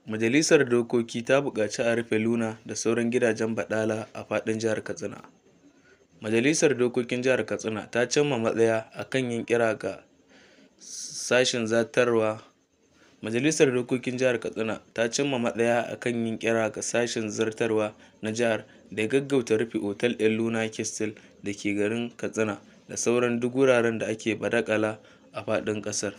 Majalisar Dokoki ta buƙaci a rufe Luna da sauran gidajen baɗala a faɗin Jihar Katsina. Majalisar Dokokin Jihar Katsina ta cimma matsaya a kan yin kira ga sashen zartarwa. Majalisar Dokokin Jihar Katsina ta cimma matsaya a kan yin kira ga sashen zartarwa na jihar da ya gaggauta rufe otal ɗin Luna Castle da ke garin Katsina da sauran duk wuraren da ake badakala a faɗin ƙasar.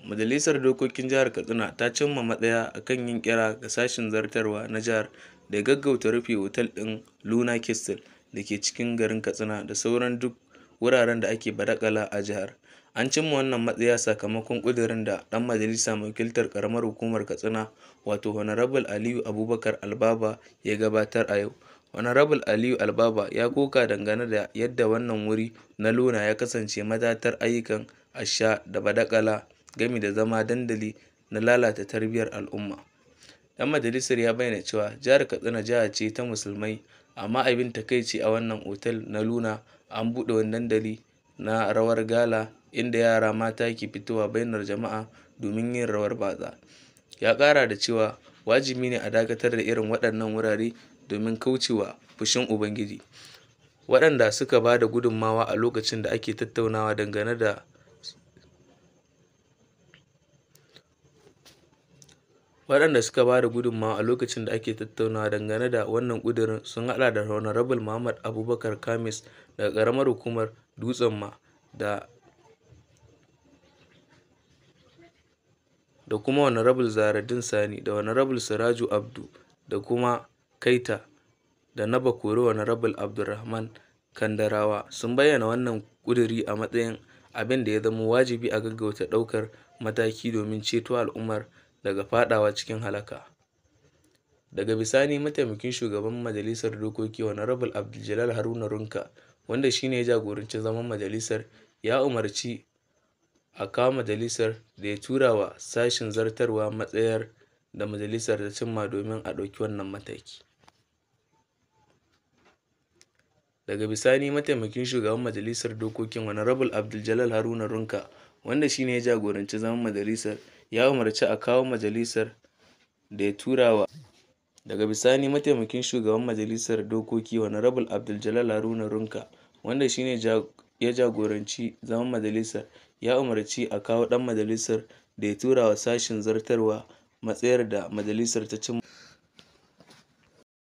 Majalisar Dokokin Jihar Katsina ta cimma matsaya a kan yin kira ga sashen zartarwa na jihar da ya gaggauta rufe otal ɗin Luna Castle da ke cikin garin Katsina da sauran duk wuraren da ake badakala a jihar. An cimma wannan matsaya sakamakon ƙudurin da ɗan majalisa mai wakiltar ƙaramar hukumar Katsina, wato Honorable Aliyu Abubakar Albaba, ya gabatar a yau. Honorable Aliyu Albaba ya koka dangane da yadda wannan wuri na Luna ya kasance matattarar ayyukan asha da badakala, gami da zama dandali na lalata tarbiyyar al'umma. Ɗan majalisar ya bayyana cewa jihar Katsina jiha ce ta Musulmai, amma abin takaici a wannan otal na Luna an buɗe wani dandali na rawar gala inda yara mata ke fitowa bainar jama'a domin yin rawar batsa. Ya ƙara da cewa wajibi ne a dakatar da irin waɗannan wurare domin kauce wa fushin Ubangiji. Waɗanda suka ba da gudunmawa a lokacin da ake tattaunawa dangane da Waɗanda suka ba da gudunmawa a lokacin da ake tattaunawa dangane da wannan ƙudurin sun haɗa da Honorable Muhammad Abubakar Khamis daga ƙaramar hukumar Dutsin-Ma da kuma Honorable Zahraddeen Sani da Honorable Siraju Abdu da kuma Kaita da na Bakori Honorable Abdurrahman Kandarawa sun bayyana wannan ƙuduri a matsayin abin da ya zama wajibi a gaggauta ɗaukar mataki domin ceto al'ummar daga faɗawa cikin halaka. Daga bisani, mataimakin shugaban majalisar dokoki, Honorable Abdul Haruna Runka, wanda shine ya jagoranci zaman majalisar, ya umarci a kawo majalisar da ya tura wa sashen zartarwa matsayar da majalisar ta cimma domin a ɗauki wannan mataki. Daga bisani, mataimakin shugaban majalisar dokokin, Honorable Abdul Haruna Runka, wanda shine ya jagoranci zaman majalisar, ya umarci a kawo majalisar da ya tura wa. Daga bisani, mataimakin shugaban majalisar dokoki, Honorable Abdul Haruna Runka, wanda shine ya jagoranci zaman majalisar, ya umarci a kawo dan majalisar da ya tura wa sashen zartarwa matsayar da majalisar ta cimma.